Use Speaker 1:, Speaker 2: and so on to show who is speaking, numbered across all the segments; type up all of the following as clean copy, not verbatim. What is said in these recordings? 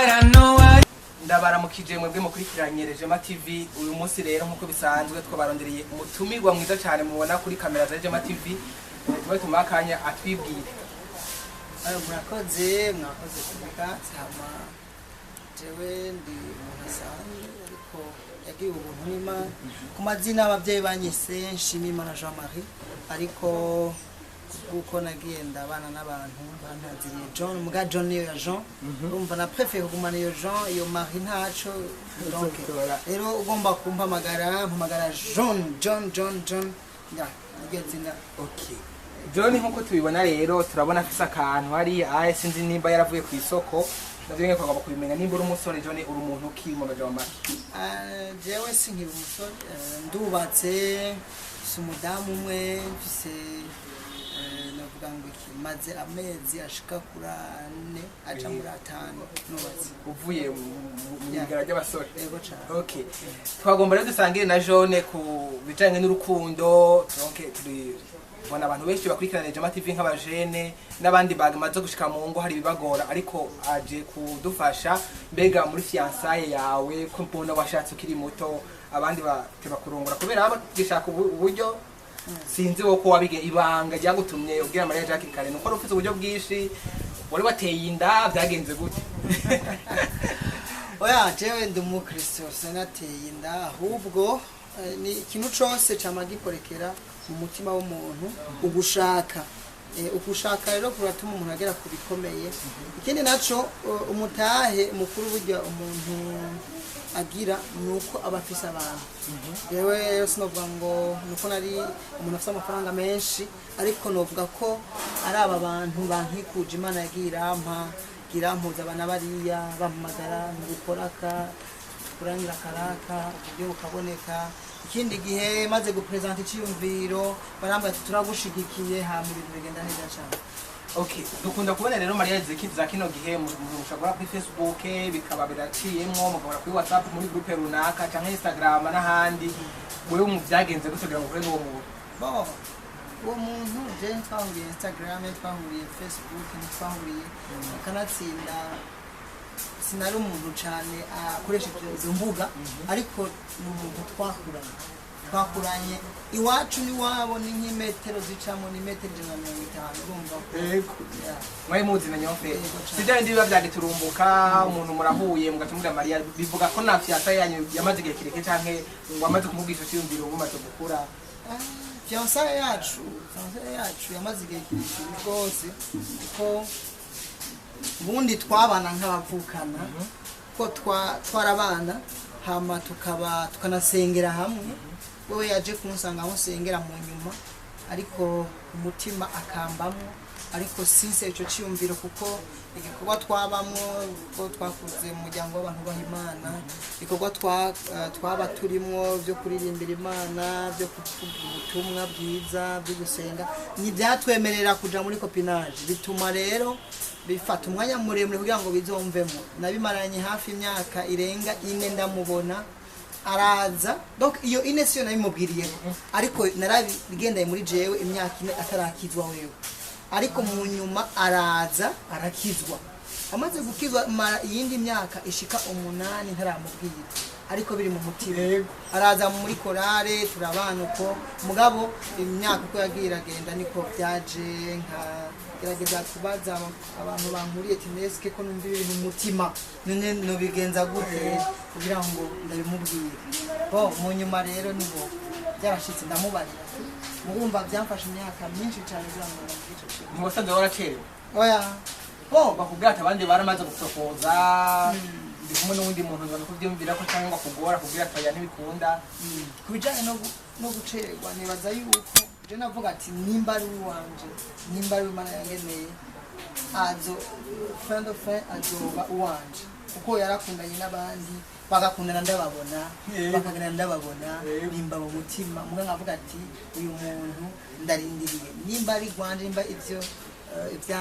Speaker 1: But I know I
Speaker 2: Ndabaramukije mwebwe mukurikiranye Rejema TV. Uyu munsi rero, nk'uko bisanzwe, twabarondereye umutumirwa mwiza cyane mubona kuri kamera za Rejema TV. Tuba tumuha akanya atwibwire.
Speaker 3: Ayo, murakoze, mwakoze kumikatsi. Hama jewe ndi umuntu asanzwe, ariko yagiye ubuntu n'Imana. Ku mazina abavyeyi banyise Nshimiyimana Jean Marie, ariko kuko nagiye ndabana n'abantu bantaziriye John. Muga John niyo ya Jean, urumva na préféré kugumana iyo Jean, iyo Marie ntaco. Donc rero ugomba kumpamagara, mpamagara John, John, John, John, ya niryo zina.
Speaker 2: Okay, John, nk'uko tubibona rero, turabona afise akantu hariya aye, sinzi nimba yaravuye ku isoko, navyo nyene twagomba kubimenya. Nimba uri umusore, John, uri umuntu ki mu majambo make?
Speaker 3: Ah, jewe sinkiri umusore, ndubatse, mfise umudamu umwe, mfise navuga ngo iki, maze amezi ashika kuri 4 aja muri 5 nubatse.
Speaker 2: Uvuye mu
Speaker 3: Yeah.
Speaker 2: igara ry'abasore.
Speaker 3: Yego cane.
Speaker 2: Okay, twagomba rero dusangire na John ku bijanye n'urukundo. Donc turi bona abantu benshi bakurikirana Rejema TV nk'abajene n'abandi bamaze gushika mu ngo hari ibibagora, ariko aje kudufasha. Mbega muri fiançailles yawe, ko mbona washatse ukiri muto, abandi bateba kurongora kubera baba bagishaka uburyo, sinzi wo ko wabige ibanga ryagutumye ubwira mariage hakiri kare, nuko wari ufite uburyo bwinshi, wari wateye inda, byagenze gute?
Speaker 3: Oya, jewe ndi umukristo, sinateye inda. Ahubwo ni ikintu cose cama gikorekera mu mutima w'umuntu, ugushaka. Ugushaka rero kuratuma umuntu agera ku bikomeye. Ikindi naco, umutahe mukuru burya umuntu agira ni uko aba afise abantu. Jewe rero sinovuga ngo nuko nari umuntu afise amafaranga menshi, ariko novuga ko ari aba bantu bankikuje Imana yagiye irampa, irampuza abana bariya bampamagara mu gukoraka kurangira karaka, uburyo bukaboneka. Ikindi gihe maze gupresenta iciyumviro, barambwira ati: "Turagushigikiye." Hama ibintu bigenda neza cane.
Speaker 2: Okay, dukunda kubona rero mariage za kino gihe mushobora kuri Facebook bikaba biraciyemwo, mugahora kuri WhatsApp muri groupe runaka canke Instagram n'ahandi. Wewe mu byagenze gute kugira ngo uhure n'uwo muntu?
Speaker 3: Bon, uwo muntu je twahuriye Instagram, twahuriye Facebook, ntitwahuriye kanatsinda. Sinari umuntu cane akoresheje izo mbuga, ariko ni umuntu twakuranye. Iwacu n'iwabo ni nk'imetero zicamo, ni metero 150, urumva ko Yeah.
Speaker 2: Mwari muzi na nyomfe?
Speaker 3: Yego cane.
Speaker 2: Si bya bindi biba byagiturumbuka, umuntu murahuye mugaca mugira mariage. Bivuga ko na fiançailles yanyu yamaze igihe kirekire, canke wamaze kumubwisha iciyumviro bumaze gukura?
Speaker 3: Ah, fiançailles yacu yamaze igihe kirekire rwose, kuko ubundi twabana nk'abavukana, ko twarabana, hama tukaba tukanasengera hamwe. Wewe yaje kunsanga aho nsengera mu nyuma, ariko umutima akambamwo, ariko sinse ico ciyumviro, kuko igikorwa twabamwo, kuko twakuze mu muryango w'abantu baha Imana, ibikorwa twaba turimwo byo kuririmbira Imana, byo kuvuga ubutumwa bwiza, byo gusenga, ntibyatwemerera kuja muri copinage. Bituma rero bifata umwanya muremure kugira ngo bizomvemo. Nabimaranye hafi imyaka irenga 4 ndamubona araza. Donc iyo 4 siyo nabimubwiriyeko, ariko narabigendeye muri jewe imyaka 4 atarakizwa wewe. Ariko mu nyuma araza arakizwa. Amaze gukizwa, mara iyindi myaka ishika 8 ntaramubwira, ariko biri mu mutima. Araza muri korale, turabana uko. Mugabo imyaka uko yagiye iragenda niko byaje. Nka gerageza kubaza abantu bankuriye ati: "Neske ko numva ibintu mu mutima, none nobigenza gute kugira ngo ndabimubwire?" Bo mu nyuma rero niho byarashitse, ndamubarira. Murumva byamfashe imyaka myinshi cyane kugira ngo ndamubwire ico kintu.
Speaker 2: Ntiwasanze waracerewe?
Speaker 3: Oya, bo
Speaker 2: Bakubwira ati abandi baramaze gusokoza, ndi kumwe n'uwundi muntu, ngo kubyumvira ko cyangwa ngo akugora kubwira ati: "Oya, ntibikunda."
Speaker 3: Ku bijyanye no gucererwa, nibaza yuko je navuga ati: "Nimba ari uwanje, nimba ari Imana yangeneye, azo fin de fin azoba uwanje," kuko yarakundanye n'abandi, bagakundana ndababona, bakagenda ndababona, nimba mu mutima muga nkavuga ati: "Uyu muntu ndarindiriye, nimba ari rwanje, nimba ivyo ibya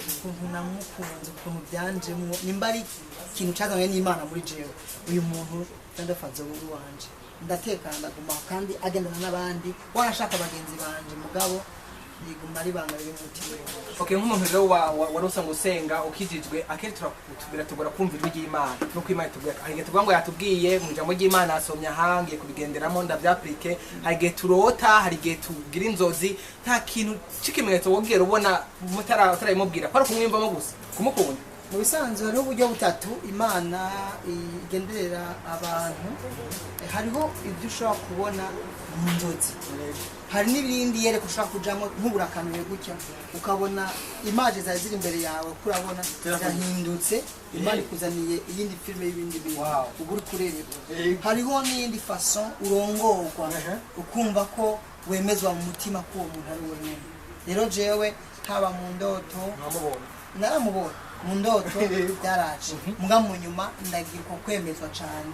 Speaker 3: ukuntu namukunze, ukuntu byanjemwo, nimba ari ikintu cazanywe n'Imana muri jewe, uyu muntu fin de fin azoba uwanje." Ndatekana, ndaguma, kandi agendana n'abandi, warashaka bagenzi banje, mugabo Riguma ari ibanga riri mu mutima.
Speaker 2: Okay, nk'umuntu rero wari usanzwe usenga, ukijijwe, akenshi biratugora kumva ijwi ry'Imana nuko Imana itubwira. Hari igihe tuvuga ngo yatubwiye mu ijambo ry'Imana, asomye aha, ngiye kubigenderamo, ndavyapurike. Hari igihe turota, hari igihe tugira inzozi. Nta kintu c'ikimenyetso wogera ubona utarabimubwira, ko ari ukumwiyumvamo gusa, kumukunda?
Speaker 3: Mu bisanzwe hariho uburyo butatu Imana igenderera abantu. Hariho ibyo ushobora kubona mu nzozi, hari n'ibindi yereka ushobora kujamo nk'uburakanuye gutya, ukabona image zari ziri imbere yawe, kuko urabona zirahindutse, Imana ikuzaniye iyindi filime y'ibindi bintu uba uri kurereka. Hariho n'iyindi façon urongorwa, ukumva ko wemezwa mu mutima ko uwo muntu ari we nyene. Rero jewe haba mu ndoto,
Speaker 2: Mwamubonye?
Speaker 3: Naramubonye mu ndoto, byaraje, mbwa mu nyuma ndagira uko kwemezwa cyane,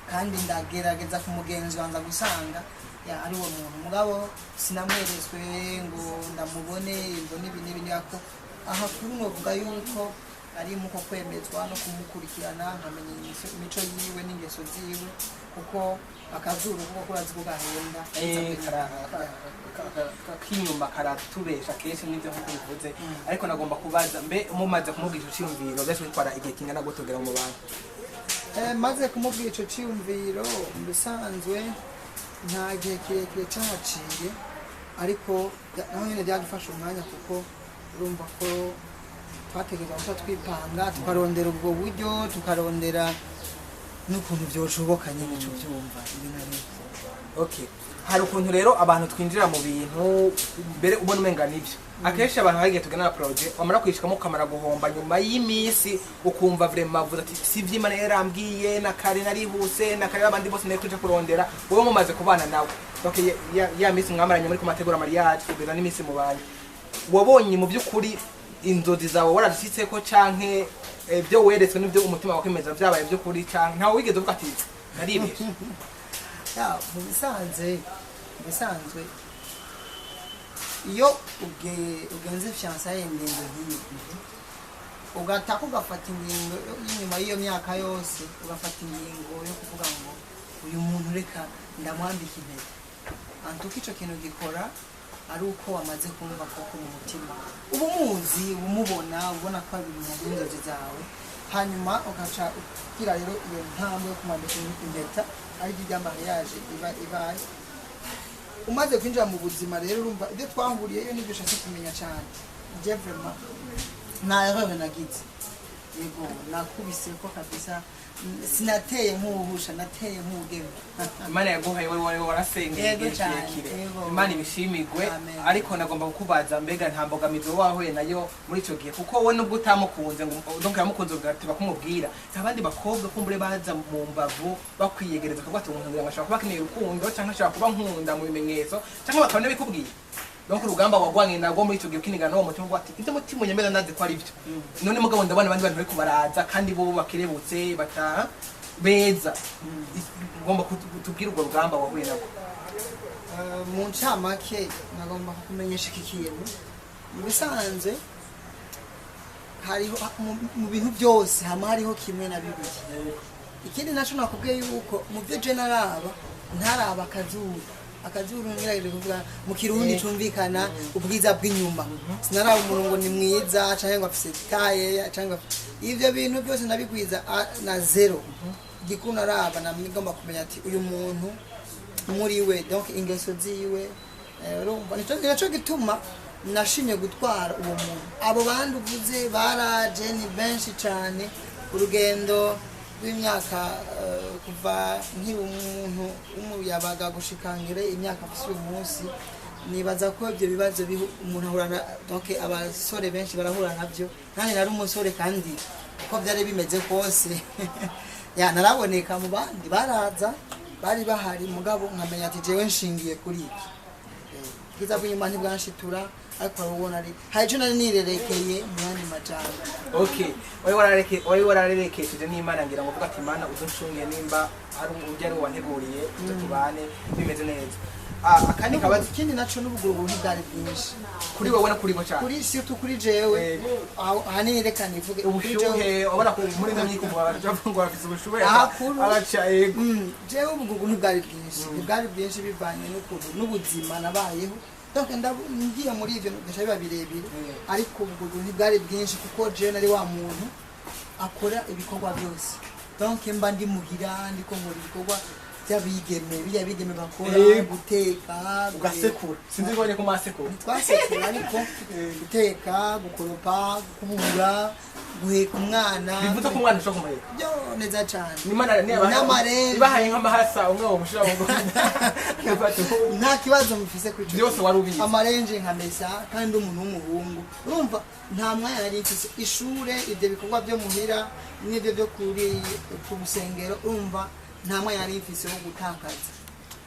Speaker 3: kandi ndagerageza kumugenzi wanza gusanga ya ari uwo muntu, mugabo sinamweretswe ngo ndamubone, mbone ibi n'ibi. Niko aha kuri novuga yuko ari muko kwemezwa no kumukurikirana, nkamenya imico yiwe n'ingeso ziwe, kuko akazuru kuko kurazi ko gahenda.
Speaker 2: K'inyuma karatubesha kenshi, n'ibyo nk'uko bivuze. Ariko nagomba kubaza, mbe mumaze kumubwira ico ciyumviro, byose bitwara igihe kingana gute kugira mu bantu?
Speaker 3: Maze kumubwira ico ciyumviro, mu bisanzwe nta gihe kirekire cahaciye, ariko naho nyene byadufashe umwanya, kuko urumva ko twategerezwa guca twipanga, tukarondera ubwo buryo, tukarondera n'ukuntu vyoshoboka nyene, ico vyumva ibintu ari
Speaker 2: Okay, hari ukuntu rero abantu twinjira mu bintu mbere ubona umenga nibyo. Akenshi abantu hari igihe tugana na projet, wamara kwishikamo ukamara guhomba, nyuma y'iminsi ukumva vraiment avuze ati: "Si ivy'Imana yarambwiye na kare, narihuse na kare, abandi bose nari kuja kurondera." Wowe mumaze kubana nawe, donc ya minsi mwamaranye muri kumategura mariage kugeza n'iminsi mubanye, wabonye mu by'ukuri inzozi zawe warazishitseko, canke ibyo weretswe n'ibyo umutima wakwemeza vyabaye by'ukuri, canke ntawe wigeze uvuga ati: "Naribeshe"?
Speaker 3: Ya, mu bisanzwe iyo ugenze fiançailles ingingo nk'iyo, ugataka ugafata ingingo y'inyuma y'iyo myaka yose, ugafata ingingo yo kuvuga ngo uyu muntu reka ndamwambika impeta, antuka ico kintu gikora ari uko wamaze kumva koko mu mutima uba umuzi, uba umubona, ubona ko ari ibintu by'inzozi zawe, hanyuma ugaca ugira rero iyo ntambwe yo kumwambika impeta, ari ryo rya mariage iba ibaye. Umaze kwinjira mu buzima rero, urumva ibyo twahuriyeyo n'ibyo ushatse kumenya cyane. Je vraiment nta erreur nagize. Yego, nakubise ko kabisa, sinateye nk'uwuhusha, nateye nk'uwugema.
Speaker 2: Imana yaguhaye wowe wari warasengeye
Speaker 3: Yego
Speaker 2: igihe
Speaker 3: cyane,
Speaker 2: kirekire.
Speaker 3: yego.
Speaker 2: Imana ibishimigwe.
Speaker 3: Amen.
Speaker 2: Ariko nagomba kukubaza, mbega nta mbogamizi wowe wahuye nayo muri icyo gihe? Kuko wowe nubwo utamukunze ngo donc yamukunze ugateba kumubwira, nta bandi bakobwa kumbure baza mu mbavu bakwiyegereza kuvuga ati: "Umuntu ngira ngo ashobora kuba akeneye urukundo, cyangwa ashobora kuba nkunda mu bimenyetso," cyangwa bakaba nabikubwiye? Donc urugamba wagwanye narwo muri icyo gihe ukinigana n'uwo mutima, uvuga ati: "Ibyo mutima unyemera ndazi ko ari byo, none mugabo ndabona abandi bantu bariko baraza kandi bo bakerebutse bataha beza." Ugomba kutubwira urwo rugamba wahuye narwo.
Speaker 3: Mu ncamake nagomba kukumenyesha iki kintu: mu bisanzwe hariho mu bintu byose hama hariho kimwe na bibiri. Ikindi naco nakubwiye yuko mu byo je naraba, ntaraba akazuru. Akazuru ngerageje kuvuga mu Kirundi cumvikana, ubwiza bw'inyuma. Sinaraba umuntu ngo ni mwiza canke ngo afise taille canke ivyo bintu byose nabigwiza na zéro. Igikuru naraba, nagomba kumenya ati uyu muntu muri we, donc ingeso ziwe. Urumva nico gituma nashimye gutwara uwo muntu. Abo bandi uvuze baraje ni benshi cyane. Urugendo rw'imyaka, kuva nkiri umuntu w'umuyabaga gushika ngere imyaka mfise uyu munsi, nibaza ko ibyo bibazo umuntu ahura na, donc abasore benshi barahura nabyo. Nanjye nari umusore, kandi uko byari bimeze kose ya naraboneka mu bandi baraza, bari bahari, mugabo nkamenya ati jewe nshingiye kuri iki. Ubwiza bw'inyuma ntibwanshitura, ariko hari ubona ari hari icyo nari nirerekeye mu yandi majambo.
Speaker 2: Okay, wari wararerekesheje n'Imana, ngira ngo uvuga ati: "Imana uduncunge, nimba ari ujya ari wanteguriye tuze tubane bimeze neza." Akandi kabazo.
Speaker 3: Ikindi naco n'ubuguruguru ntibwari bwinshi.
Speaker 2: Kuri wowe no kuri bo cyane?
Speaker 3: Kuri surtout kuri jewe. Ahanini reka nivuge kuri jewe.
Speaker 2: Ubushuhe, ubona ko muri ino myiko bavuga ngo bafise ubushuhe.
Speaker 3: Ahakuru.
Speaker 2: Abaca, yego.
Speaker 3: Jewe ubuguruguru ntibwari bwinshi, ntibwari bwinshi bivanye n'ukuntu n'ubuzima nabayeho. Donc ngiye muri ivyo bigaca biba birebire, ariko ubwo ntibwari bwinshi, kuko jewe nari wa muntu akora ibikorwa byose. Donc mba ndi muhira, ndiko nkora ibikorwa by'abigeme, biriya bigeme bakora, guteka,
Speaker 2: Ugasekura, sinzi ko ko masekura.
Speaker 3: Ntitwasekura, ariko guteka, gukoropa, gukubura, guheka umwana.
Speaker 2: Bivuze ko umwana ushobora kumuheka?
Speaker 3: Byo neza cyane.
Speaker 2: Imana
Speaker 3: N'amarenje.
Speaker 2: ibahaye nk'amahasa, umwe womushira mu
Speaker 3: Nta kibazo mufise kuri ico.
Speaker 2: Byose wari ubizi.
Speaker 3: Amarenje nkamesa, kandi umuntu w'umuhungu, urumva nta mwanya nari mfise. Ishure, ibyo bikorwa byo muhira n'ibyo byo kuri ku rusengero, urumva nta mwanya nari mfise wo gutakaza.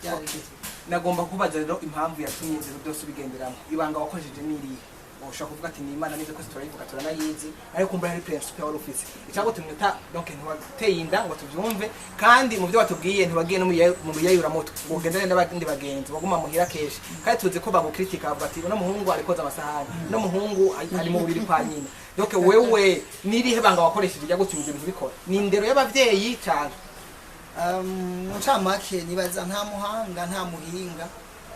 Speaker 3: Byari byiza.
Speaker 2: Nagomba kubaza rero impamvu yatumye inzira byose ubigenderamo, ibanga wakoresheje n'irihe? Ushobora kuvuga ati ni Imana, nivyo kose turayivuga, turanayizi, ariko kumbura hari principe wari ufise icyagutumye uta donc ntiwateye inda ngo tuvyumve. Kandi mu byo watubwiye, ntiwagiye no mu biyayuramutwe ngo ugendane n'abandi bagenzi, waguma muhira kenshi, kandi tuzi ko bagukritika bavuga ati uno muhungu arikoza amasahani, uno muhungu ari mu buriri kwa nyina. Donc wewe n'irihe banga wakoresheje ryagutumye ivyo bintu bikora? Ni indero y'abavyeyi cyane?
Speaker 3: Mu ncamake, nibaza nta muhanga, nta muhinga,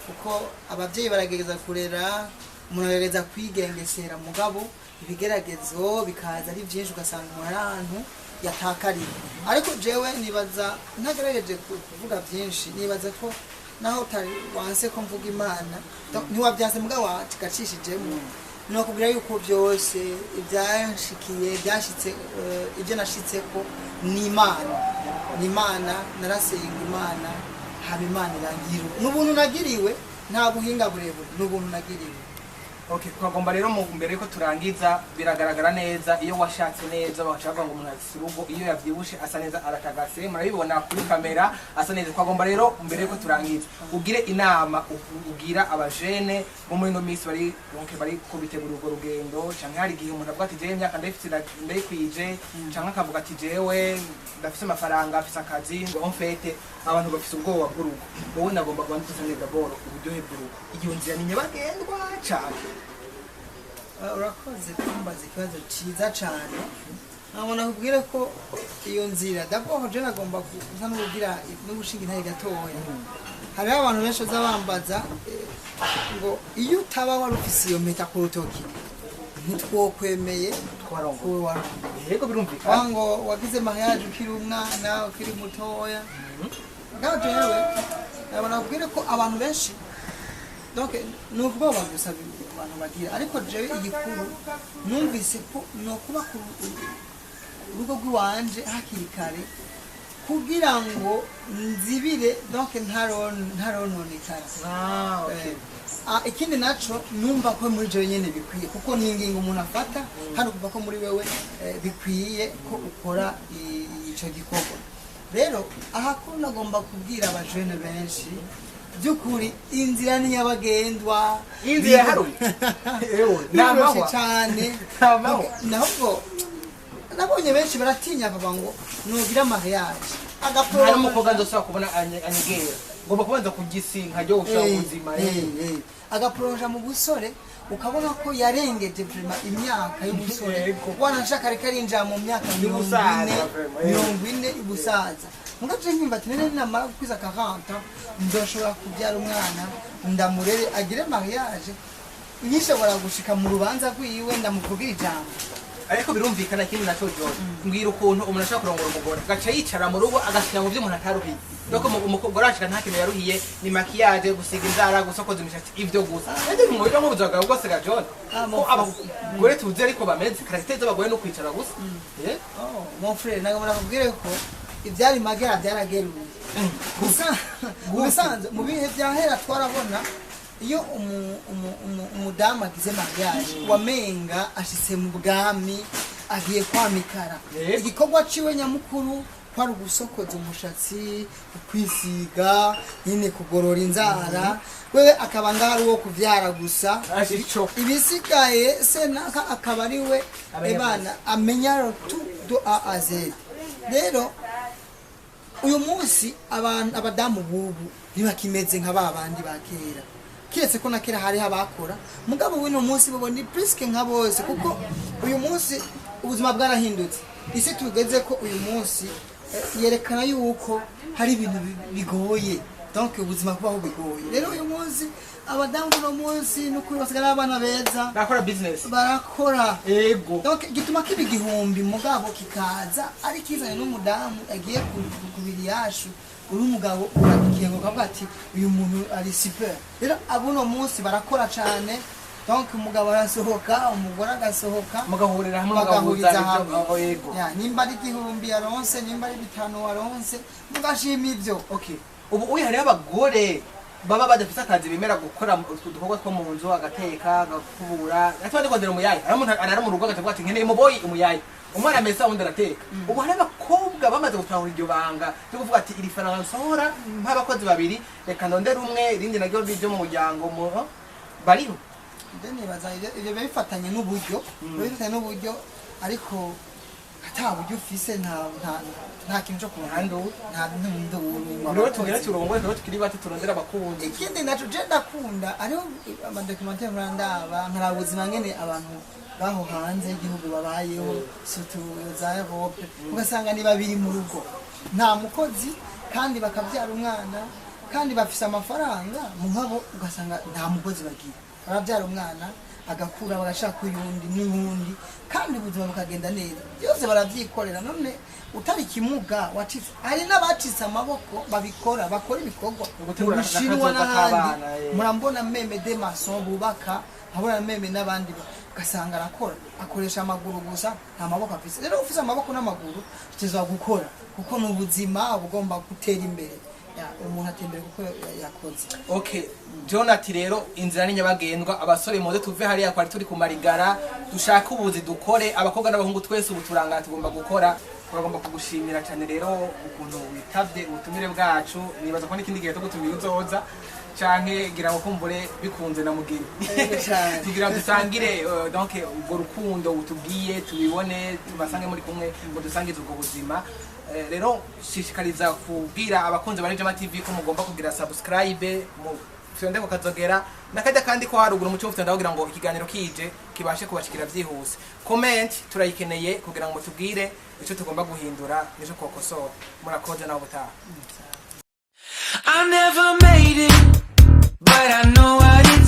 Speaker 3: kuko abavyeyi baragerageza kurera, umuntu agerageza kwigengesera, mugabo ibigeragezo bikaza ari byinshi, ugasanga umuntu ari ahantu yatakariye. Ariko jewe nibaza, ntagerageje kuvuga byinshi, nibaza ko naho utari wanse ko mvuga Imana, ntiwabyanse, mugabo wagacishijemo, nokubwira yuko byose ibyanshikiye byashitse, ibyo nashitseko ni Imana, ni Imana. Narasenga Imana, haba Imana irangira. Ni ubuntu nagiriwe, nta buhinga burebure, ni ubuntu nagiriwe.
Speaker 2: Okay, twagomba rero mu mbere yuko turangiza, biragaragara neza iyo washatse neza, bashaka ngo umuntu afise urugo iyo yavyibushe, asa neza, aratagase, murabibona kuri kamera, asa neza. Twagomba rero mbere yuko turangiza ugire inama ugira abajene bo muri ino minsi bari donc bari ko bitegura urwo rugendo, canke hari igihe umuntu avuga ati jewe imyaka ndayifise, ndayikwije, canke akavuga ati jewe ndafise amafaranga, afise akazi, ngo en fait abantu bafise ubwoba bw'urugo. Wowe nagomba kubanza usange d'abord uburyohe bw'urugo, iyo nzira ni nyabagendwa cane.
Speaker 3: Urakoze kumbaza ikibazo cyiza cyane. Nabona kubwire ko iyo nzira, d'abord je nagomba gusa n'ubugira n'ugushinga intare gatoya. Hariho abantu benshi baza bambaza ngo iyo utaba wari ufise iyo mpeta ku rutoki, ntitwokwemeye
Speaker 2: Twarongo.
Speaker 3: Kuba warongoye.
Speaker 2: Yego, birumvikana.
Speaker 3: Ngo wagize mariage ukiri umwana, ukiri mutoya. Ngaho jewe nabona kubwire ko abantu benshi, donc ni ubwoba gusa abantu bagira, ariko jewe igikuru numvise ko ni ukuba ku urugo rw'iwanje hakiri kare, kugira ngo nzibire, donc ntarononekara. Ikindi naco, numva ko muri jewe nyene bikwiye, kuko ni ingingo umuntu afata hano, kuva ko muri wewe bikwiye ko ukora ico gikorwa. Rero aha ko nagomba kubwira abajene benshi, by'ukuri inzira ni nyabagendwa.
Speaker 2: Inzira yaharuye. Ewe, ni
Speaker 3: Biroroshe
Speaker 2: amahwa.
Speaker 3: cyane.
Speaker 2: Ni amahwa.
Speaker 3: Nahubwo nabonye benshi baratinya, bakavuga ngo nugira mariage
Speaker 2: Nta n'umukobwa nzosaba kubona anyegera, ngomba kubanza kugisi nkaryoshya ubuzima.
Speaker 3: Agaplonja mu busore, ukabona ko yarengeje vraiment imyaka y'ubusore. Wanashaka reka arinjira mu myaka 40,
Speaker 2: Y'ubusaza, vraiment.
Speaker 3: 40 y'ubusaza. Mugace nkimba ati nene namara gukwiza 40, ndoshobora kubyara umwana, ndamurere, agire mariage, nkishobora gushika mu rubanza rwiwe ndamuvugira ijambo.
Speaker 2: Ariko birumvikana. Ikindi naco, John, mbwira ukuntu umuntu ashobora kurongora umugore agaca yicara mu rugo, agashira mu byo umuntu ataruhiye. Nuko umugore ashika nta kintu yaruhiye, ni maquillage, gusiga inzara, gusokoza imishatsi, ivyo gusa. Ariko mu buryo nk'ubuzima bwawe bwose ga John, ko abagore tuzi ariko bameze, caractère z'abagore no kwicara gusa.
Speaker 3: Oh, mon frère, nagomba nakubwire ko ibyari magera byarageruye gusa. Mu bisanzwe, mu bihe byahera, twarabona iyo umudamu agize mariage, wamenga ashitse mu bwami, agiye kwamikara. Igikorwa ciwe nyamukuru kwari ugusokoza umushatsi, ukwisiga nyine, kugorora inzara, wewe akaba ngaho ari uwo kuvyara gusa.
Speaker 2: Ico.
Speaker 3: Ibisigaye senaka akaba ari we
Speaker 2: Amenya.
Speaker 3: Ebana amenya tout de A à Z. Rero uyu munsi abantu, abadamu bubu ntibakimeze nka ba bandi ba kera, kiretse ko na kera hariho abakora, mugabo w'uno munsi bo ni presque nka bose, kuko uyu munsi ubuzima bwarahindutse. Isi tugeze ko uyu munsi yerekana yuko hari ibintu bigoye. Donc ubuzima kubaho bigoye. Rero uyu munsi abadamu, uno munsi n'ukuri basigaye ari abana beza.
Speaker 2: Barakora business.
Speaker 3: Barakora. Donc gituma kiba 1000, mugabo kikaza ari kizanye n'umudamu agiye kubiri yacu. Uri umugabo uragiye ngo ukavuga ati: "Uyu muntu ari super." Rero abuno munsi barakora cane. Donc umugabo arasohoka, umugore agasohoka,
Speaker 2: mugahurira hamwe,
Speaker 3: bagahuriza
Speaker 2: mugahuza
Speaker 3: hamwe.
Speaker 2: ibyo, yego.
Speaker 3: Ya, nimba ari 1000 yaronse, nimba ari 5 waronse, mugashima ivyo.
Speaker 2: Okay, ubu uyu hariho abagore baba badafite akazi bemera gukora utwo dukorwa two mu nzu, agateka, agakubura, ati ndikondera umuyayi. Hariho umuntu arara mu rugo agacavuga ati: "Nkeneye umuboyi, umuyayi." Umwe aramesa, undi arateka. Ubu hari abakobwa bamaze gutahura iryo banga ryo kuvuga ati: "Iri faranga nsohora nk'abakozi babiri, reka ndondere umwe, irindi naryo ryo mu muryango." Mu bariho.
Speaker 3: Ibyo nibaza ibyo biba bifatanye n'uburyo, biba bifatanye n'uburyo, ariko ata buryo ufise nta kintu cyo
Speaker 2: Nta nduru.
Speaker 3: Nta nduru.
Speaker 2: Rero tugere turongore, rero tukiri bato turondera abakunzi.
Speaker 3: Ikindi naco je ndakunda, hariho amadocumentaire murandaba, nkaraba ubuzima ngene abantu baho hanze y'igihugu babayeho, surtout za Europe, ugasanga ni babiri mu rugo, nta mukozi, kandi bakabyara umwana, kandi bafise amafaranga mu nkabo, ugasanga nta mukozi bagira, barabyara umwana agakura, bagashaka uyundi n'uwundi, kandi ubuzima bukagenda neza, byose barabyikorera. None utari kimuga wacitse, hari n'abacitse amaboko babikora, bakora ibikorwa mu
Speaker 2: Gutegura
Speaker 3: Bushinwa
Speaker 2: akazoza
Speaker 3: n'ahandi.
Speaker 2: k'abana, eh.
Speaker 3: Murambona même des maçons bubaka, nkabona même n'abandi ugasanga arakora, akoresha amaguru gusa, nta maboko afise. Rero ufise amaboko n'amaguru tuza gukora, kuko ni ubuzima bugomba gutera imbere. Ya, umuntu atembera kuko yakoze.
Speaker 2: Okay, John ati rero inzira ni nyabagendwa. Abasore muze tuve hariya kwari turi kumarigara, dushake ubuzi dukore. Abakobwa n'abahungu twese ubu turangana, tugomba gukora. Turagomba kugushimira cyane rero ukuntu witavye ubutumire bwacu. Nibaza ko n'ikindi gihe tugutumiye uzoza, canke ngira ngo kumbure bikunze na mugeni
Speaker 3: Yego cane.
Speaker 2: tugira dusangire, donc ubwo rukundo utubwiye tubibone, tubasange muri kumwe ngo dusangize ubwo buzima. Rero shishikariza kubwira abakunzi ba Rejama TV ko mugomba kugira subscribe, mu fyonde ku kazogera nakajya kandi ko haruguru muco ufite, ndakugira ngo ikiganiro kije kibashe kubashikira byihuse. Comment turayikeneye kugira ngo mutubwire icyo tugomba guhindura n'icyo twakosora. Murakoze, naho ubutaha.
Speaker 1: I never made it, but I know what it